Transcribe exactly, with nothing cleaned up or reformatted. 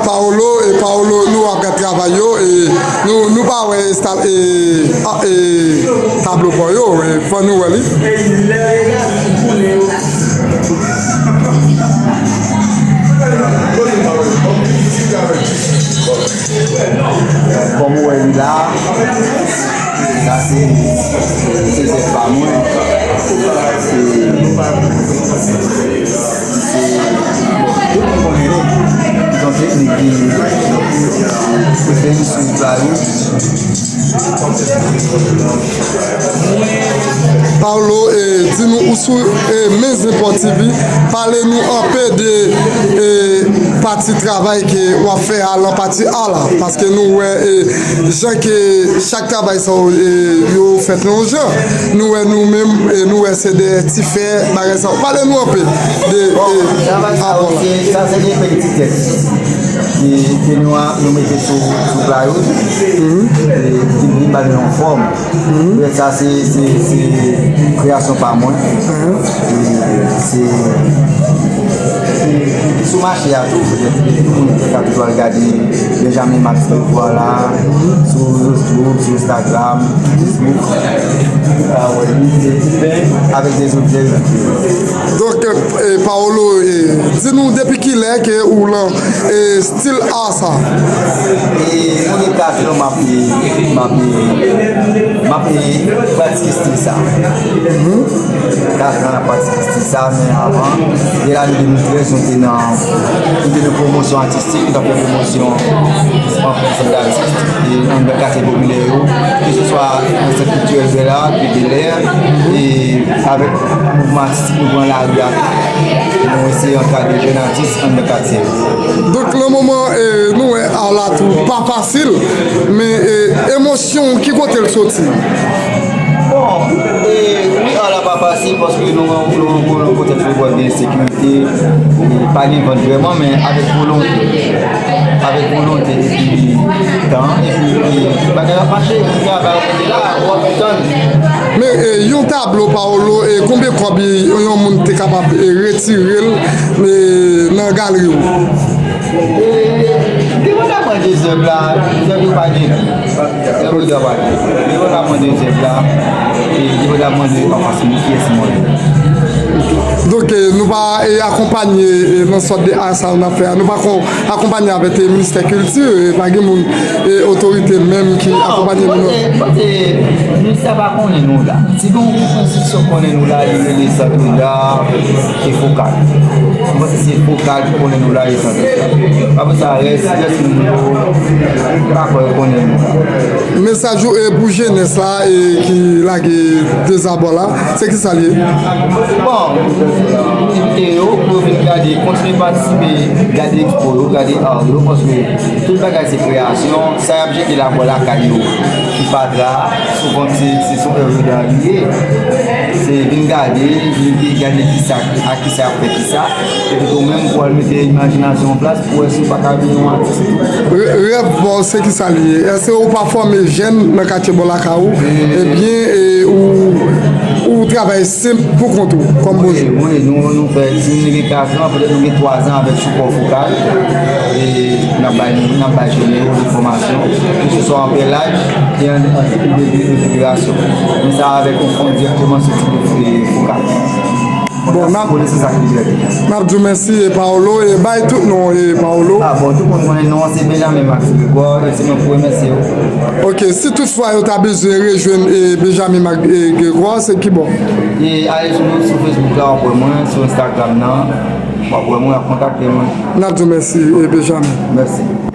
Paolo, e Paolo, nou ap gad travay yo, e nou, nou pa wè estal, e, a, e, tablo pa yo, e fò nou wè li. Kòm ou wè li la, sa se, se zèv pa mwen. Se, se, bon, tout moun konnen li. Se yon teknik ki, ki fè m sou pla yo. Paolo, e, di nou ou sou, e, men Zenpò T V, pale nou anpe de, e, pati travay ke w ap fè a lan pati a la, paske nou wè, e, jan ke chak travay sa yo, e, yo fèt nan yon jan. Nou wè nou menm, e, nou wè se de ti fè, bagay sa yo. Pale nou anpe de, e, travay sa yo, se, sa se de petitès. Ke, ke nou a, nou mete sou, sou pla yo, e, ki vin ba nou yon fòm. Sa se, se, se kreyasyon pa mwen. E se, se, se sou mache a tou, petèt, tout moun te ka toujou al gade Benjamin Max Leroy la, sou YouTube, sou Instagram, Facebook. Avèk de zòt zèv. Donk, e, Paolo, e, di nou depi kilè ke ou lan, e, stil a sa? E, mwen gen kat an m ap, m ap, m ap pratike stil sa. Kat an m ap pratike stil sa, men avan, de lane de mil trèz, nou te nan, nou te nan pwomosyon atistik, nou t ap fè pwomosyon ansanm atis, e anndan katye popilè yo, keseswa nan sant kiltirèl Bèlè, Bèlè, e avèk mouvman atistik nou pran lari a tou. Nou eseye ankadre jèn atis anndan katye yo. Donk, nan moman, e, nou wè a la tou pa fasil, men, e, emosyon ki kote l soti? Bon, e, wi, a la pa fasil paske nou, nou, nou, nou kontèks de ensekirite, e, pa gen vant vrèman, men avèk volonte, avèk volonte epi tan, epi, e, bagay ap mache, travay ap rete la, w ap tann. Men, e, yon tablo Paolo, e, konbyen kòb yon moun te kapab, e, retire l, e, nan galri w? E, depandamman de zèv la, zèv yo pa gen pri. Zèv yo pa gen pri. Depandamman de zèv la, e depandamman de anfas moun, kiyès mwen ye. Donk, e, nou pa, e, akonpanye, e, nan sòt de a sa n ap fè a. Nou pa kon-, akonpanye avèk, e, ministè kilti, e, pa gen moun, e, otorite menm ki akonpanye nou. Non, bon, bon, e, ministè pa konnen nou la. Si gen yon enstitisyon konnen nou la, li rele Centre d'Art et Focal. Mwen panse se Focal ki konnen nou la, e Centre d'Art. Apre sa, rès, rès moun yo, m pa kwè yo konnen nou la. Mesaj ou, e, pou jenès la, e, ki lage dezabò la, se ki sa l ye? Bon, envite yo pou yo vin gade, kontinye patisipe, gade ekspo yo, gade art yo, paske tout bagay se kreyasyon. Sa y ap jete labò lakay yo, ki fatra, souvan se, se sou èv dan li ye. Se vin gade, vin gade kisa, a kisa y ap fè kisa. Epi tou menm pou al mete imajinasyon an plas pou wè si w pa ka vin yon atis tou. Re-, rèv pa w se kisa l ye? Èske ou pa fòme jèn nan katye bò lakay ou? Ebyen, e, ou, ou travay senp pou kont ou, kòm bojou? Wi, wi, nou, nou fè, si nou gen katran, petèt nou gen twazan avèk sipò Focal. E n ap bay, n ap bay jèn yo de fòmasyon, keseswa an pèlaj e an, an tipi de, de, de federasyon. Men sa avèk yon fon dirèkteman soti de, de Focal. Bon, n ap, n ap di w mèsi, e, Paolo, e bay tout non, e, Paolo. A, bon, tout moun konnen non an se Benjamin Max Grégoire, e se mwen pou remèsye yo. Ok, si toutfwa yo ta bezwen rejwenn, e, Benjamin Max, e, Grégoire, se ki bò? E ale sou, sou Facebook la, w ap wè mwen, sou Instagram nan, w ap wè mwen, w ap kontakte mwen. N ap di w mèsi, e, Benjamin. Mèsi.